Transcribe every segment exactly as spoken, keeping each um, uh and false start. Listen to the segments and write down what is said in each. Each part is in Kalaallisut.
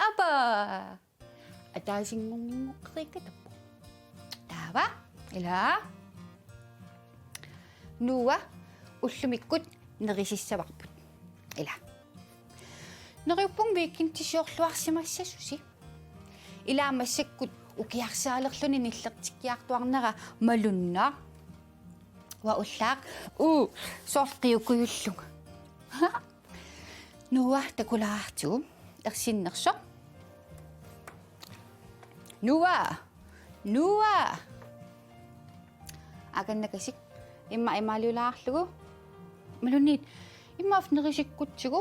Apa! Ataasinngorninngoqqeriikatappoq. Taava, ila. Noah ullumikkut nerisissavarput. Ila. Neriuppunga weekendisiorluarsimassasusi. Ila massakkut ukiarsaalerluni nillertikkiartuarnera malunnaq. Uanga ullaaq, uu, soorlu qiukujullunga. Noah takulaartigu ersinnersoq. Noah! Noah! Aakannakasik immaqa imaaliulaarlugu. Imaluunniit immaqa nerisikutsigu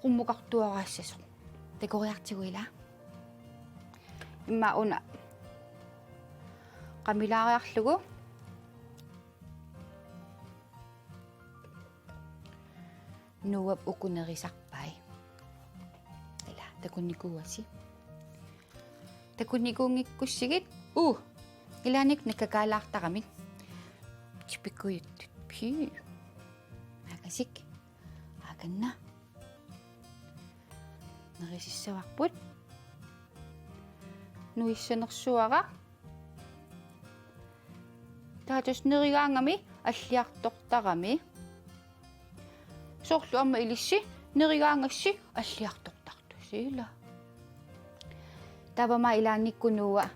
qummukartuaraassasoq. Takoriartigu ila. Immaqa una qamilaariarlugu. Noahp uku nerisarpai. Ila, takunikuuasi. Takunikuunngikkussigit, uu, ilaanni nakkakaalaartaramik. Tipikujuttut. Pii. Aakasik. Aakanna. Nerisissavarput. Nuissanersuaraq. Taava tassa nerigaangami alliartortarami. Soorlu aamma ilissi nerigaangassi alliartortartusi ila. Taava aamma ilaannikkut Noah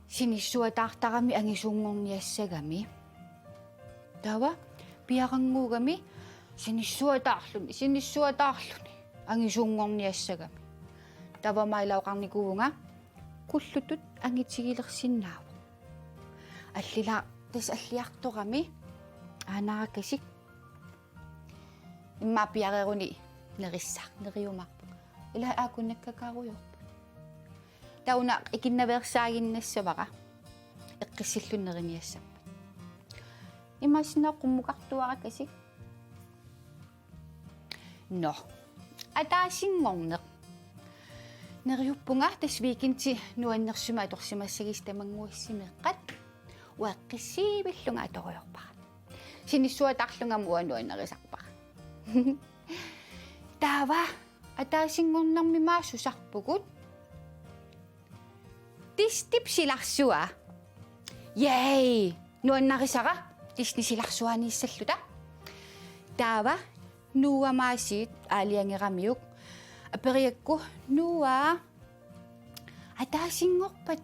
sinissuataartarami angisunngorniassagami. Taava piarannguugami sinissuataarluni, sinissuataarluni angisunngorniassagami. Taava aamma ila oqarnikuuvunga kullutut angitigilersinnaavoq. Allila tassa alliartorami aanarakasik. Immaqa piareeruni nerissaq, neriumaarpoq. Ila aakunnakkakkaarujoorpoq. Taava una ikinnaveersaaginnassavara eqqissilluni neriniassammat. Imaassinnaavoq qummukartuarakasik. Nå. Ataasinngorneq. Neriuppunga tassa weekendi nuannersumik atorsimassagisi tamannguassi meeqqat. Uanga eqqissiivillunga atorujoorpara. Sinissuataarlunga aamma uanga nuannarisarpara. Taava ataasinngornermi maani susarpugut. Disneyp silarsua. Yay! Nuannarisara Disney silarsuaniissalluta. Taava Noah Maasiit aalajangeramiuk aperigakku Noah, ataasinngorpat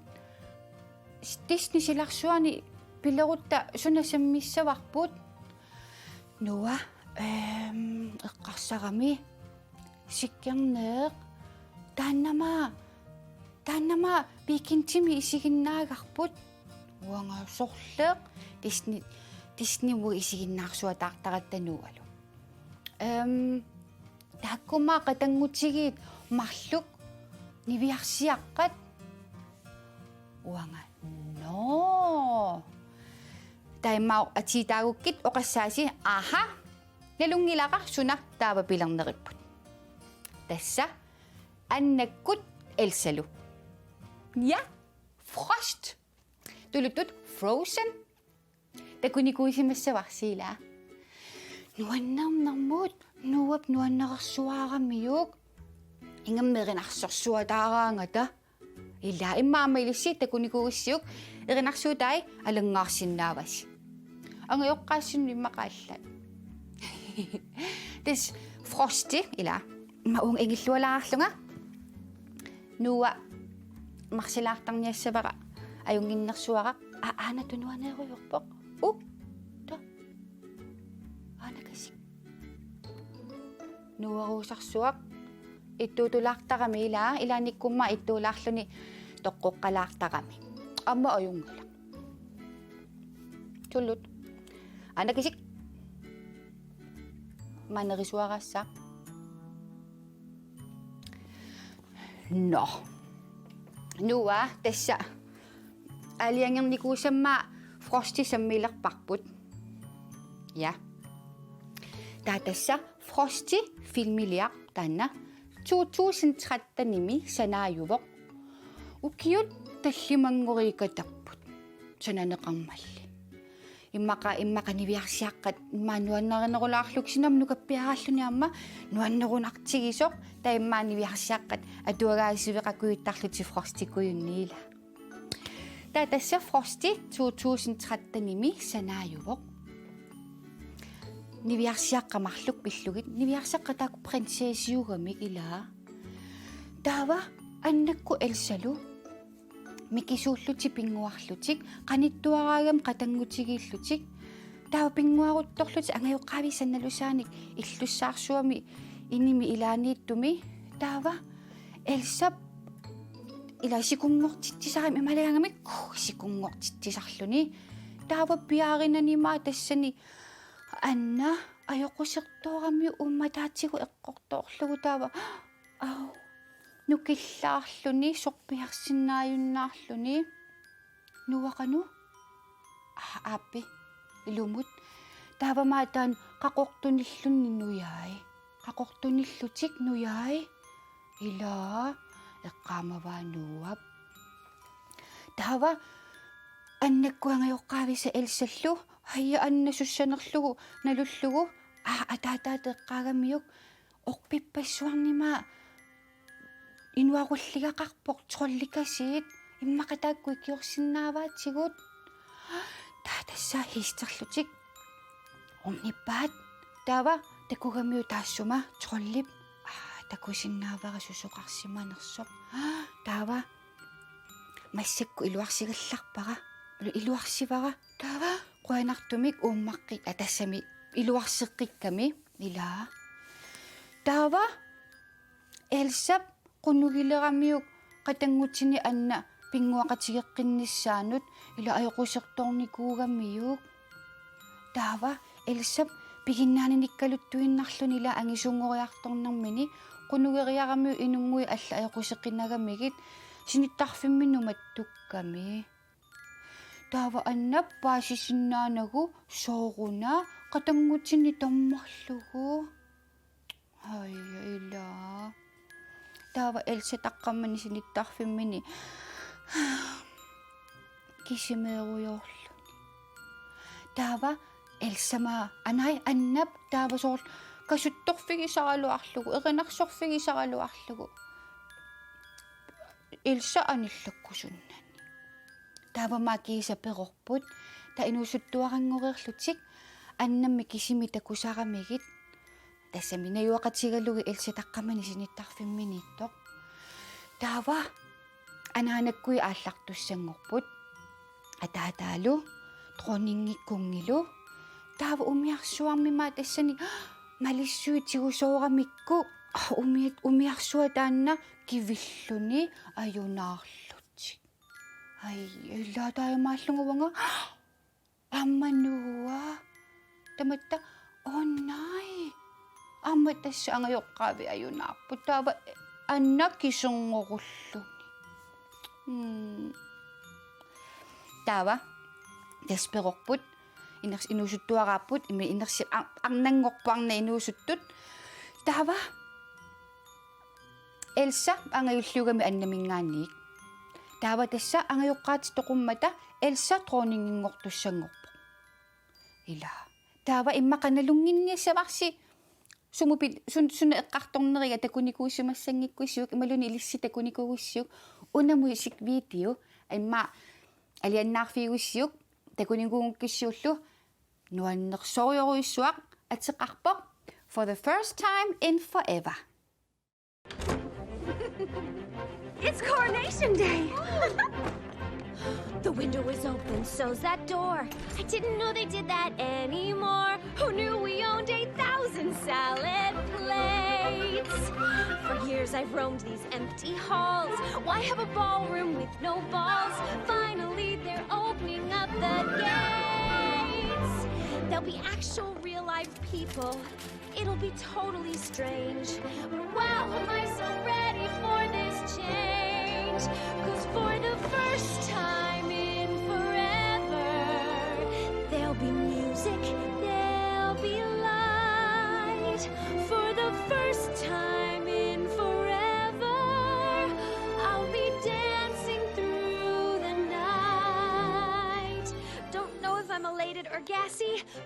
Disney silarsuani pilerutta suna sammissavarput? Noah, ehm, eqqarsarami. Sikkerneq. Taannama, taannama weekendimi isiginnaagarput. Uanga sorleq Disney, Disneymut isiginnaarsuataartaratta Noahlu. Ehm, taakkua qatanngutigiit marluk niviarsiaqqat. Uanga, nå. Taava immaqa atiitaagukkit oqassaasi, aha, nalunngilara suna taava pilerneripput. Tassa Annakkut Elsalu. Ja, Frost. Tuluttut Frozen. Takunikuusimassavarsi ila. Nuannernermut, Noahp nuannersuaramiuk. Ingammik erinarsorsuataaraangata. Ila immaqa aamma ilissi takunikuuissiuk erinarsuutai alanngaarsinnaavasi. Angajoqqaassinni immaqa allat. Tassa Frosty ila. Immaqa uunga ingillualaarlunga. Noah marsilaartarniassavara ajunnginnersuaraq. Aa, aana tunuaneerujoorpoq. U, ta. Aanakasik. Noah-ruusarsuaq. Ittuutulaartarami ila, ilaannikkut aamma ittuulaarluni toqqoqqalaartarami. Aamma ajunngilaq. Tullut. Aanakasik. Manerisuarassaaq. Nå. Noah, tassa Aliangernikussamma Frosty sammilerparput. Ja. Taava tassa Frosty filmiliaq taanna to tusind tretten-imi sanaajuvoq. Ukiut tallimanngoriikkatarput sananeqarmalli. Immaqa, immaqa niviarsiaqqat immaqa nuannarinerulaarlugit, sinamnukappiaraalluni aamma nuannerunartigisoq, taava immaqa niviarsiaqqat atuagaasiveqakujuttarlutik Frostykujunniit ila. Taava tassa Frosty to tusind tretten-imi sanaajuvoq. Niviarsiaqqat marluk pillugit, niviarsiaqqat taakku prinsessiugamik ila. Taava Annakkut Elsalu mikisuullutik pinnguarlutik, qanittuaraagami qatanngutigiillutik. Taava pinnguaruttorlutik angajoqqaavi sannalusaanik illussaarsuami inimi ilaaniittumi. Taava Elsap ila sikunngortitsisarami, imaaligaangamik sikunngortitsisarluni. Taava piaarinanima tassani Anna ajoqusertooramiuk uummataatigut eqqortoorlugu, taava au, nukillaarluni, sorpiarsinnaajunnaarluni. Noah qanoq? Aa, aappi, ilumut. Taava aamma taanna qaqortunilluni nujai. Qaqortunillutik nujai. Ila, eqqaamavaa Noahp. Taava Annakkut angajoqqaavisa Elsallu, aja Anna sussanerlugu nalullugu, aa, ataataata eqqaagamiuk, orpippassuarnima inuarulligaqarpoq trollikasiit, immaqa taakku ikiorsinnaavaatigut. Taava tassa hiisterlutik ornippaat. Taava takugamiuk taassuma trollip, aa, takusinnaavara susoqarsimanersoq. Taava massakkut iluarsigallarpara. Ilu-, iluarsivara. Taava qujanartumik uummaqqik-, aa, tassami iluarseqqikkami ila. Taava Elsap qunugileramiuk qatanngutini Anna pinnguaqatigeqqinnissaanut ila ajoqusertoornikuugamiuk. Taava Elsap piginnaaninikkaluttuinnarluni ila angisunngoriartornermini qunugeriaramiuk inunnguit allat ajoquseqinagamigit sinittarfimminnut mattukkami. Taava Annap paasisinnaanagu sooruna qatanngutini tammarlugu. Ai, ila. Taava Elsa taqqamani sinittarfimmini kisimeerujoorluni. Taava Elsa aamma, anai, Annap taava soorlu kasuttorfigisaraluarlugu, erinarsorfigisaraluarlugu. Elsa anillakkusunnani. Taava aamma kiisa perorput. Taava inuusuttuaranngoreerlutik Annammi kisimi takusaramigit. Tassami najugaqatigalugit Elsa taqqamani sinittarfimminiittoq. Taava anaanakkuit aallartussanngorput. Ataataalu, dronninngit kunngilu. Taava umiarsuarmi aamma tassani malissuit tigusooramikku, aa, umiat-, umiarsuaq taanna kivilluni ajunaarlutik. Ai, ila taamaallunga uanga. Aamma Noah. Tamatta, oh nej. Aamma tassa angajoqqaavi ajunaarput. Taava Anna kiserngorulluni. Mm. Taava tassa perorput. Iners-, inuusuttuaraapput, imi inersi-, ar-, arnanngorput arnat inuusuttut. Taava Elsa angajulliugami Annaminngaanniit. Taava tassa angajoqqaatit toqummata Elsa dronninginngortussanngorpoq. Ila. Taava immaqa nalunnginniassavarsi sumut pil-, sun-, suna eqqartorneriga takunikuusimassanngikkussiuk imaluunniit ilissi takunikuugussiuk, una musikvideo immaqa alianaarfiugussiuk takunikuunngikkissuullu nuannersorujorujussuaq ateqarpoq For the First Time in Forever. It's Coronation Day! The window is open, so's that door. I didn't know they did that anymore. Who knew we owned eight thousand salad plates? For years I've roamed these empty halls. Why have a ballroom with no balls? Finally, they're opening up the gates. There'll be actual real live people. It'll be totally strange. But wow, am I so ready for this change? 'Cause for the first time in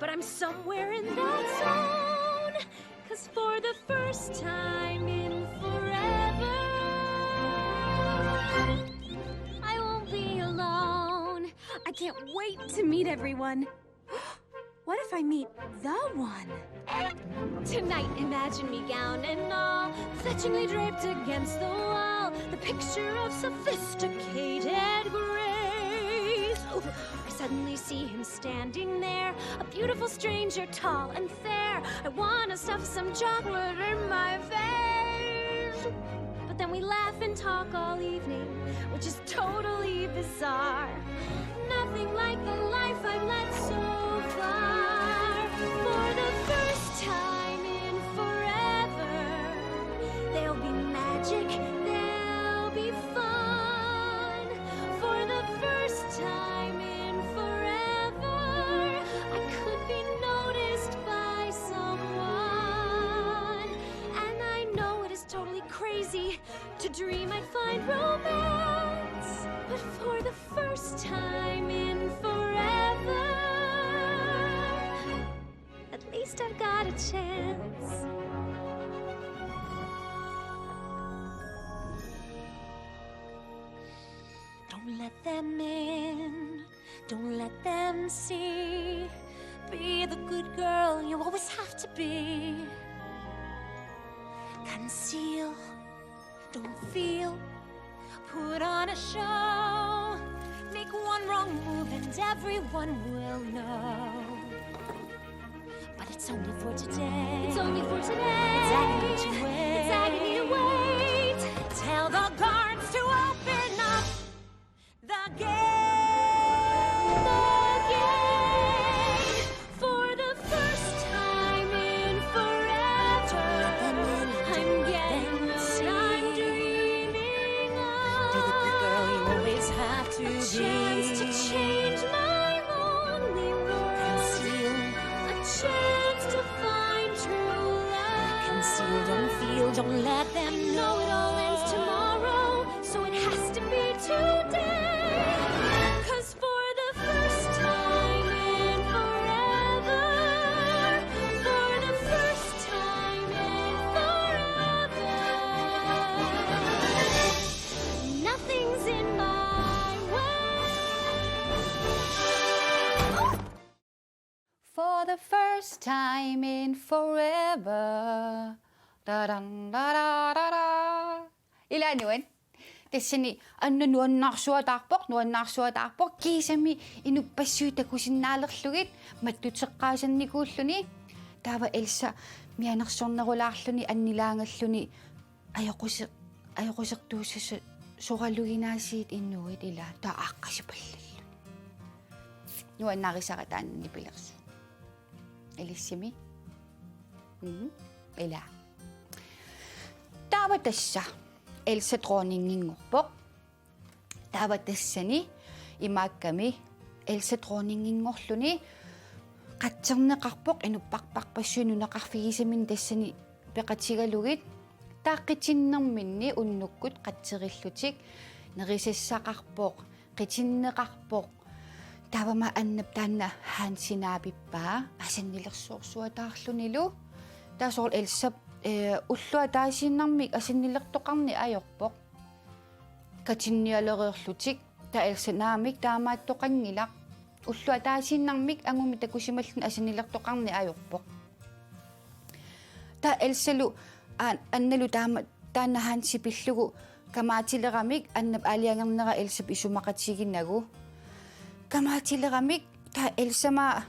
But I'm somewhere in that zone. 'Cause for the first time in forever, I won't be alone. I can't wait to meet everyone. What if I meet the one? Tonight, imagine me gown and all, fetchingly draped against the wall, the picture of sophisticated grace. Ooh, I suddenly see him standing there, a beautiful stranger, tall and fair. I wanna stuff some chocolate in my face. But then we laugh and talk all evening, which is totally bizarre. Nothing like the life I've led so far. For the first time in forever, there'll be magic, there'll be fun. For the first time in forever, I could be noticed by someone. And I know it is totally crazy to dream I'd find romance. But for the first time in forever, at least I've got a chance. Don't let them in. Don't let them see. Be the good girl you always have to be. Conceal. Don't feel. Put on a show. Make one wrong move and everyone will know. But it's only for today. It's only for today. It's agony to wait. It's agony to wait. Tell the guards to open up the gate. The gate. For the first time in forever, I'm getting what I'm dreaming of. Be the good girl you always have to be. A chance to change my lonely world. Conceal. A chance to find true love. Conceal, don't feel, don't let them know. I know it all ends tomorrow, so it has to be today. 'Cause for the first time in forever, for the first time in forever, nothing's in my way. For the first time in forever. Taran, tara, tara. Ila nuan. Tassani anna nuannaarsuataarpoq, nuannaarsuataarpoq, kiisami inuppassuit takusinnaalerlugit mattuteqqaasannikuulluni. Taava Elsa mianersornerulaarluni annilaangalluni ajoqusi-, ajoqusertuussasut soraluinaasiit inuit ila taava aaqqasipallalluni. Nuannaarisara taanna nipilersoq. Ilissimi? Mhm. Ila. Taava tassa Elsa dronninginngorpoq. Taava tassani imaakkami Elsa dronninginngorluni qatserneqarpoq inupparparpassuit nunaqarfigisaminnik tassani peqatigalugit. Taava qitinnerminni unnukkut qatserillutik nerisassaqarpoq, qitinneqarpoq. Taavami Annap taanna Hansi naapippaa asannilersoorsuataarlunilu. Taava soorlu Elsap, eh, ulloq ataasiinnarmik asannilertoqarneq ajorpoq. Katinnialereerlutik, taava Elsa naamik taamaattoqanngilaq. Ulloq ataasiinnarmik angummi takusimalluni asannilertoqarneq ajorpoq. Taava Elsalu, aa, Annalu taama, taanna Hansi pillugu kamaatileramik Annap aalajangernera Elsap isumaqatiginagu. Kamaatileramik taava Elsami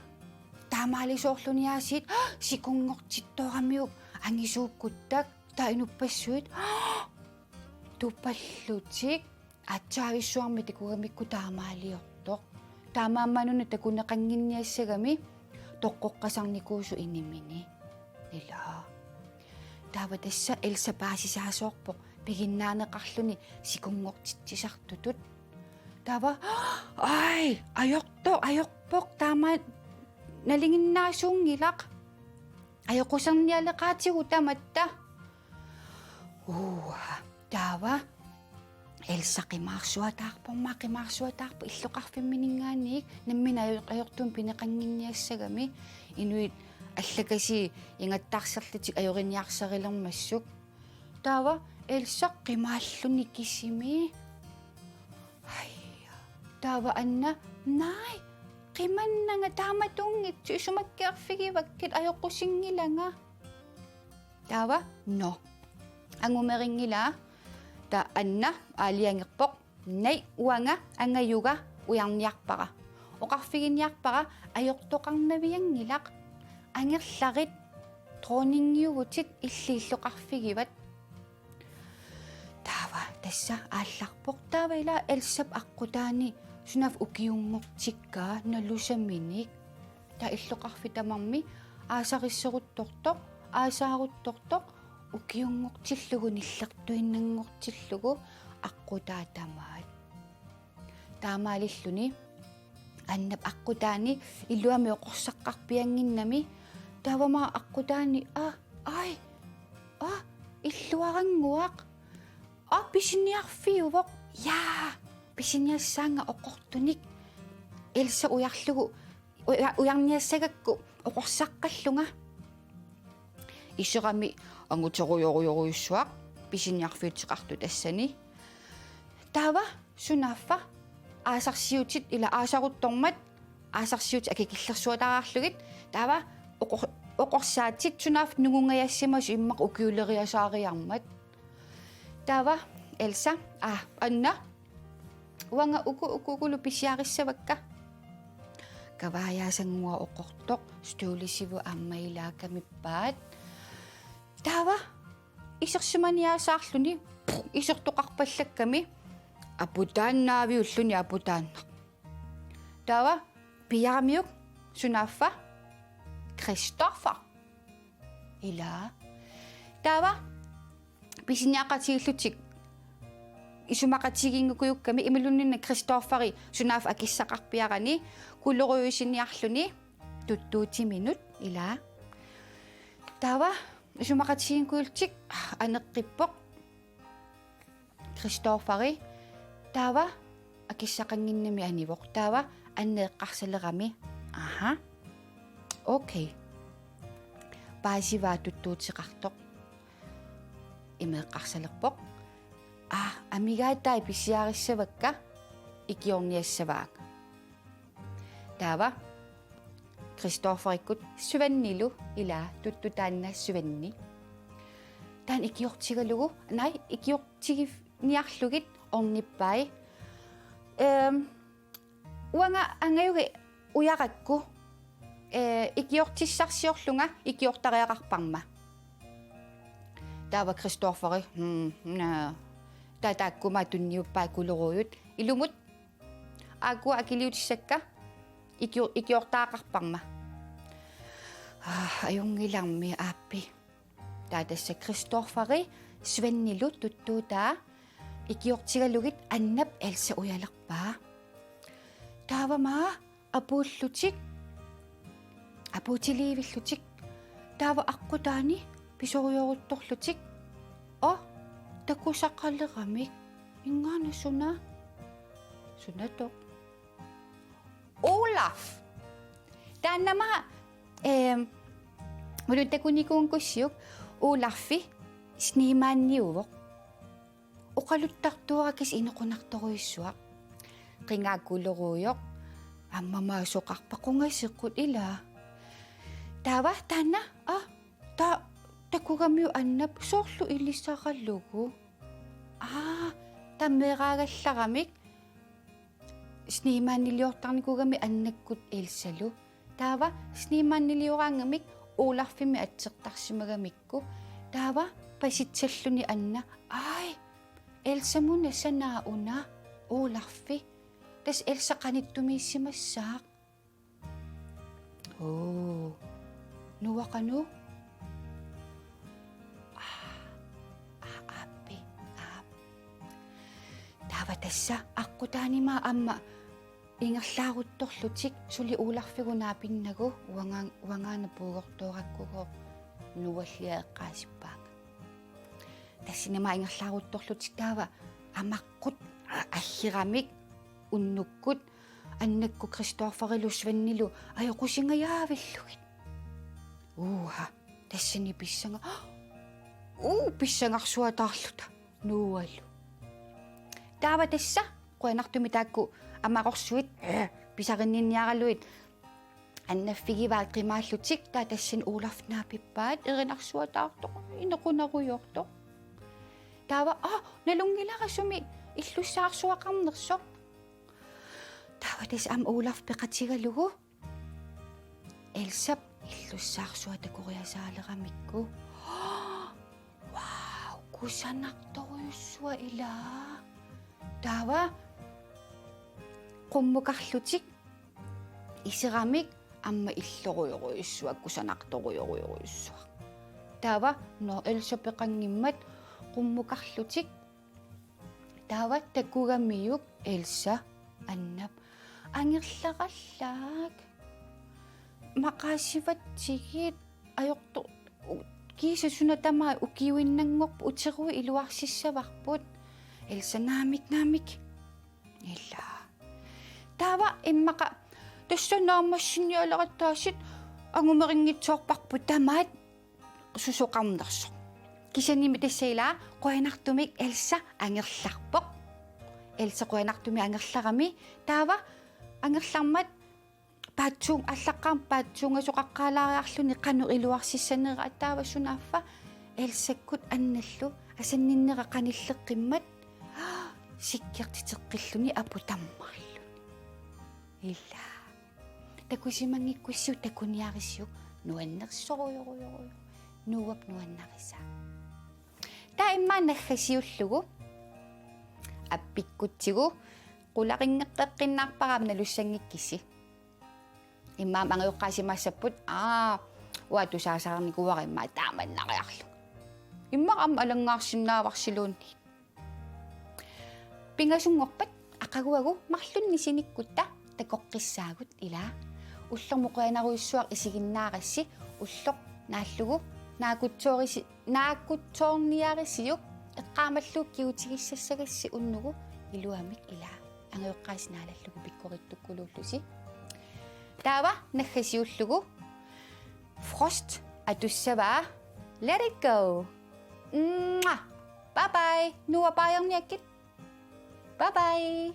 taamaalisoorluni aasiit sikunngortittooramiuk angisuukkuttak, taava inuppassuit tuupallutik. Aatsaavissuarmi takugamikku taamaaliortoq. Taamaammanuna takuneqannginniassagami toqqoqqasarnikuusoq inimini. Ila. Taava tassa Elsa paasisaasoorpoq piginnaaneqarluni sikunngortitsisartutut. Taava, ai, ajortoq, ajorpoq, taama nalinginnaasuunngilaq. Ajoqusernialeqaatigut tamatta. Uua, taava. Elsa qimaarsuataarpoq, maa qimaarsuataarpoq illoqarfimmininngaanniit, nammineq ajo-, ajortumik pineqannginniassagami, inuit allakasii ingattarserlutik ajoriniarsarilermassuk. Taava Elsa qimaalluni kisimi. Ai. Taava Anna: "Naaj, qimannanga, taamatunngitsoq, isumakkeerfigivakkit, ajoqusinngilanga." Taava: "Nå." Angumerinngilaa. Taava Anna aalajangerpoq: "Naaj, uanga angajuga ujarniarpara. Oqarfiginiarpara ajortoqarnavianngilaq. Angerlarit, dronningiuvutit, illit illoqarfigivat." Taava tassa aallarpoq. Taava ila Elsap aqqutaani sunaaffa ukiunngortikkaa nalusaminik. Taava illoqarfik tamarmi aasarisseruttortoq, aasaaruttortoq, ukiunngortillugu nillertuinnanngortillugu aqqutaa tamaat. Taamaalilluni Annap aqqutaani iluamik oqorsaqqarpiannginnami. Taava aamma aqqutaani: "Aa, ai, aa, illuarannguaq. Aa, pisiniarfiuvoq. Jaa, pisiniassaanga oqortunik. Elsa ujarlugu, uja-, ujarniassagakku oqorsaqqallunga." Iserami anguterujorujorujussuaq pisiniarfiuteqartoq tassani. Taava sunaaffa aasarsiutit ila aasaruttormat, aasarsiutit akikillersuataarlugit, taava oqor-, oqorsaatit sunaaffa nungungajassimasut immaqa ukiuleriasaariarmat. Taava Elsa: "Aa, Anna, uanga uku, uku, ukulu pisiarissavakka." Kavaajaasannguaq oqortoq, støvlesivut aamma ilaa kamippaat. Taava isersimaniaasaarluni isertoqarpallakkami aputaannaaviulluni aputaannaq. Taava piiaramiuk sunaaffa? Christoffer. Ilaa. Taava pisiniaqatigiillutik isumaqatigiinngukujukkami imaluunniit Christofferi sunaaffa akissaqarpiarani kulerujuusiniarluni tuttuutiminut, ilaa. Taava isumaqatigiinngukujuullutik aneqqippoq Christofferi. Taava akissaqannginnami anivoq. Taava Anna eqqarsalerami: "Aha. Okay." Paasivaa tuttuuteqartoq. Ima eqqarsalerpoq: "Aa, amigaatai pisiarissavakka, ikiorniassavaanga." Taava Christofferikkut Svenilu, ilaa, tuttu taanna Sveni. Taanna ikiortigalugu, naaj, ikiortiginiarlugit ornippai. Ehm, uanga angajuga ujarakku, eh, ikiortissarsiorlunga ikiortariaqarparma. Taava Christofferi: "Hmm, naa. Taava taakkua tunniuppaa kuleruujut. Ilumut aakkua akiliutissakka ikio-, ikiortariaqarparma." Aa, ajunngilarmi aappi. Taava tassa Christofferi Svenilu tuttuutaa ikiortigalugit Annap Elsa ujalerpaa. Taava aamma apuullutik, apuutiliivillutik, taava aqqutaani pisorujooruttorlutik: "Aa, takusaqaleramik. Ingaana suna?" "Sunatoq?" "Olaf." Taannama, ehm, ullut takunikuunngussiuk Olaf snemandiuvoq. Oqaluttartuarakis inoqunartorujussuaq. Qingaakkuleruujoq. Aamma aamma soqarpa qungaseqqut, ilaa. Taava taanna, aa, ta-, takugamiuk Annap, soorlu ilisaralugu. Aa, taava meeraagallaramik snemandiliortarnikuugami Annakkut Elsalu. Taava snemandilioraangamik Olafimmi atsertarsimagamikku. Taava pasitsalluni Anna: "Aaj, Elsamuna sanaa una, Olafi. Tassa Elsa qanittumiissimassaaq." "Oo. Nuua qanoq?" "Aa, aa, aappi, aap." Taava tassa aqqutaanima aamma ingerlaaruttorlutik suli Olafigu naapinnagu uangaan-, uangaana puigortoorakkugooq Noallia eqqaasippaanga. Tassinama ingerlaaruttorlutik taava amaqqut a-, aggeramik unnukkut Annakkut Christofferilu Svanilu ajoqusingajaavillugit. Uuha, tassani pissanga-, uu, pissangarsuataarluta Noahlu. Taava tassa qujanartumik taakku amaqorsuit, eh, pisarinninniaraluit annaffigivaat qimaallutik, taava tassani Olaf naapippaat erinarsuataartoq, inequnarujoortoq. Taava, aa, nalunngilara sumi illussaarsuaqarnersoq. Taava tassa aamma Olaf peqatigalugu Elsap illussaarsuaq takoriasaaleramikku. Wow, kusanartorujussuaq ilaa. Taava qummukarlutik iseramik aamma illorujorujussuaq, kusanartorujorujussuaq. Taava, nå, Elsa peqanngimmat qummukarlutik. Taava takugamiuk Elsa Annap: Angerlarallaak. Maqaasivatsigit ajorto-, u-, kiisa suna tamaat ukiuinnanngorput, uteruit iluarsissavarput. Elsa: Naamik, naamik. Ilaa. Taava immaqa tassa naammassinnialerattaasiit angumerinngitsoorparput tamaat susoqarnersoq. Kisiannimi tassa ilaa qujanartumik Elsa angerlarpoq. Elsa qujanartumik angerlarami, taava angerlarmat paatsuun-, allaqqammat paatsuungasoqaqqaalaariarluni qanoq iluarsissanera, taava sunaaffa Elsakkut Annallu asanninnera qanilleqqimmat sikkertiteqqilluni aputammarluni. Ilaa. Takusimanngikkussiuk takuniarisiuk, nuannersorujorujorujoq. Noahp nuannarisaa. Taava immaqa naggasiullugu appikkutsigu, qularinngeqqeqqinnaarpara aamma nalussanngikkissi. Immaqa angajoqqaasimaassapput, aa, uanga tusaasaarnikuuara immaqa taamannariarlugu. Immaqa aamma alanngaarsinnaavarsiluunniit. Pingasunngorpat aqaguagu marlunnik sinikkutta takoqqissaagut ilaa. Ullormut qujanarujussuaq isiginnaarassi, ulloq naallugu naakutsoorisi-, naakutsoorniarisiuk, eqqaamallugu kigutigissassagassi unnugu iluamik ilaa. Angajoqqaasi naalallugu pikkorittukkuluullusi. Taava naggasiullugu Frost atussavaa Let It Go. Mwah! Bye bye. Noah, baajarniakkit. Bye bye.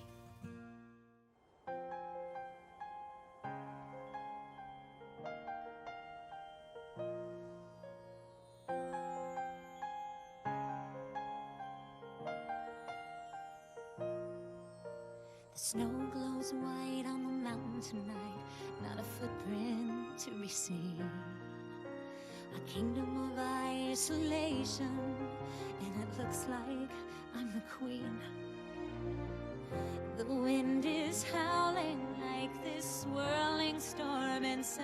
The snow glows white on the mountain tonight, not a footprint to be seen. A kingdom of isolation, and it looks like I'm the queen. The wind is howling like this swirling storm inside.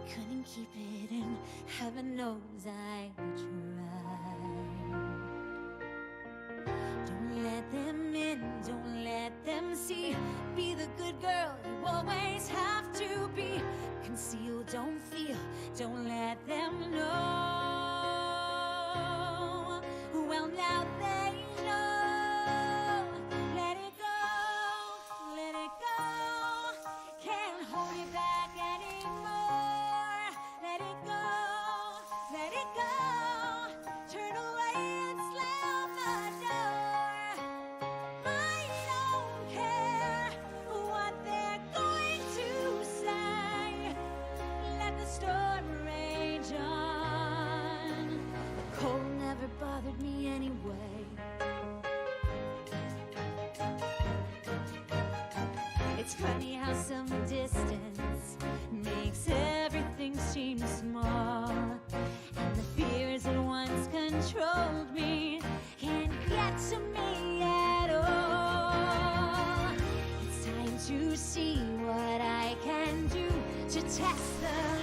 Couldn't keep it in, heaven knows I tried. Don't let them in, don't let them see. Be the good girl you always have to be. Conceal, don't feel, don't let them know. Well, now they know. Let it go, let it go. Can't hold it back anymore. Let it go, let it go. Turn away and slam the door. I don't care what they're going to say. Let the storm rage on. The cold never bothered me anyway. It's funny how some distance makes everything seem small. And the fears that once controlled me can't get to me at all. It's time to see what I can do to test the